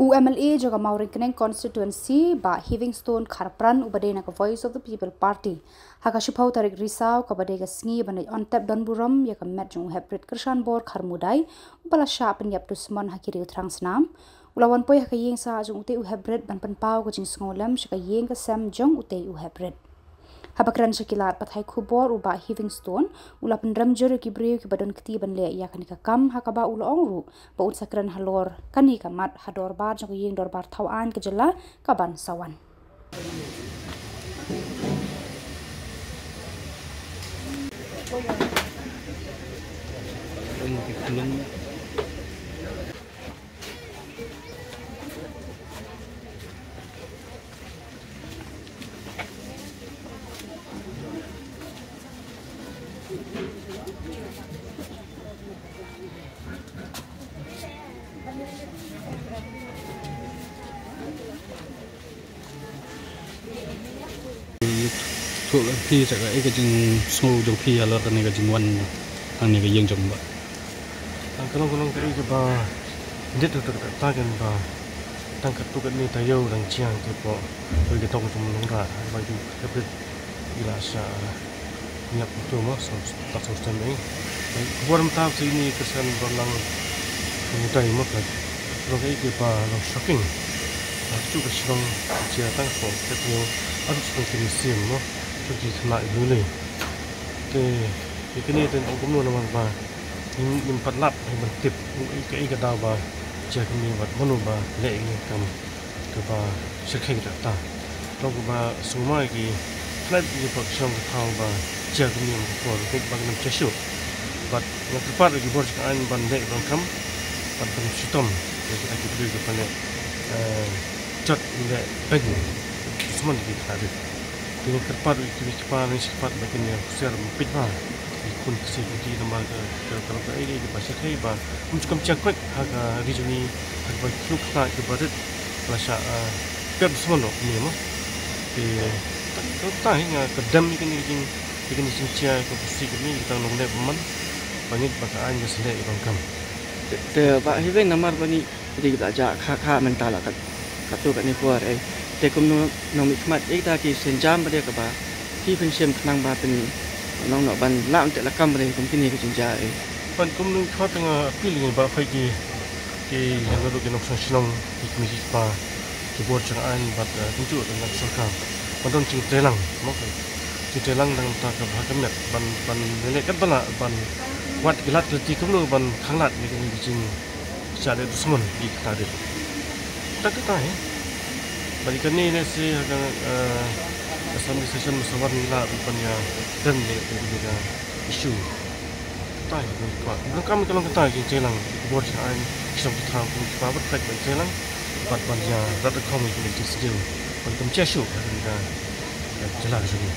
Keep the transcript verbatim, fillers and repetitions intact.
U M L A jong ka Mawryngkneng constituency, Bah Heavingstone Kharpran, uba dei na ka Voice of the People Party, ha ka shiphew tarik Risaw, kaba dei ka sngi ban leit on tep don burom ïa ka met jong u Heprit Kyrshanbor Kharmudai, uba la shah pynïap dusmon ha ki riew thrang snam, u la wan poi ha ka ïing sah jong utei u Heprit ban pynpaw ka jingsngewlem sha ka ïing ka sem jong utei u Heprit. Haba kren sha ki lad pathai khubor, u Bah Heavingstone u la pynrem jur ïa ki briew kiba don kti ban leh ïa kane ka kam, ha kaba u la ong ruh ba un sa kren halor kane ka mat ha dorbar jong ka ïing dorbar thaw aiñ ka jylla kaban sa wan. Phi sa ka, eh, ka jingsngew jong phi halor kane ka jingwan hangne ka ïing jong ba. Tang ka long ka long ka, eh, kaba, dit tu ka ta kan ba. Tang ka tu ka ni ta yo dang chiang te po. Ba ki tong jong long ra, ba ki ka bit ila sa. Ngiap tu mo, so, tak so stem eh. Khubor mynta sa ini kesan ba lang. Khutai mo ka. Long ka, eh, kaba long shocking. Ba tu ka shnong chia tang so, ka tu, atu shnong kini sim mo. Ki khynnah ïa u lei. Te ïa kine te ong kumno namar ba ngim, ngim pat lap ïa ban tip ïa kaei ka daw ba jia kmie bad mano ba leh ïa kane ka kam kaba shyrkhei kata kata. Te kaba sngewma ïa ki khlem ïa ka shong ka thaw ba jia kmie ka por ba ngim jia shuh. Bad nga kyrpad ïa ki bor jong ka aiñ ban leh ïa ka kam bad ban shitom ïa kita ki briew kiba leh, eh, jot leh beiñ dusmon ïa ki kata rit. Te nga kyrpad ïa ki, ki pa, nga kyrpad ba kin ïa husiar ban peit bha ïa ki khun ksiew ki namar ka, ka, ka, ka, eh, eh, ba shyrkhei ba kum, kum jia koit ha ka ri jong ngi ha kaba ki khynnah kiba rit la shah, ah, pep dusmon noh kmie mo. Te ta, ta, ta hi nga kyrdan ïa kane ka jing, ïa kane ka jingjia ka pasi kmie, ïa ka tang nongleh bymman ba ngeit ba ka aiñ ka sa leh ïa ka kam. Te, te Bah Heaving, namar ba ngi Ri ki ba jah kha kha mynta la kat, katto katne por eh. Te kumno nongmihkhmat ïa kita ki sienjam ba dei kaba phi pynshim khnang ba phin long noh ban lah ban teh lakam ba dei kum kine ki jingjia eh. Ban kum nongmihkhmat nga appeal ïa ngi ba phi ki, ki hynriew ki nongshong shnong, ki kmie ki kpa, ki bor jong aiñ bad, eh, kumjuh ruh na sorkar ban don jingtreilang, mo, jingtreilang dang ta ka bha ka met ban, ban leh kat ba lah ban wad ki lad ki lynti kumno ban khanglad ïa kine ki jing Sha leh dusmon ïa ki kata rit. Kata kata hi. Bad ïa kane ne se ha ka, eh, assembly session mynta sa wan ngi lah ban ïa kren ïa kane ka issue. Kata hi ban kwah. Ban kam ka long kata ki jingtreilang, ki bor jong aiñ, ki shnong ki thaw, ki pa bad peit ban treilang. Bad ban ïa rat rukom ïa kane ka jingsniew. Ban kam jia shuh ha kane ka, ka jylla ka jong ngi.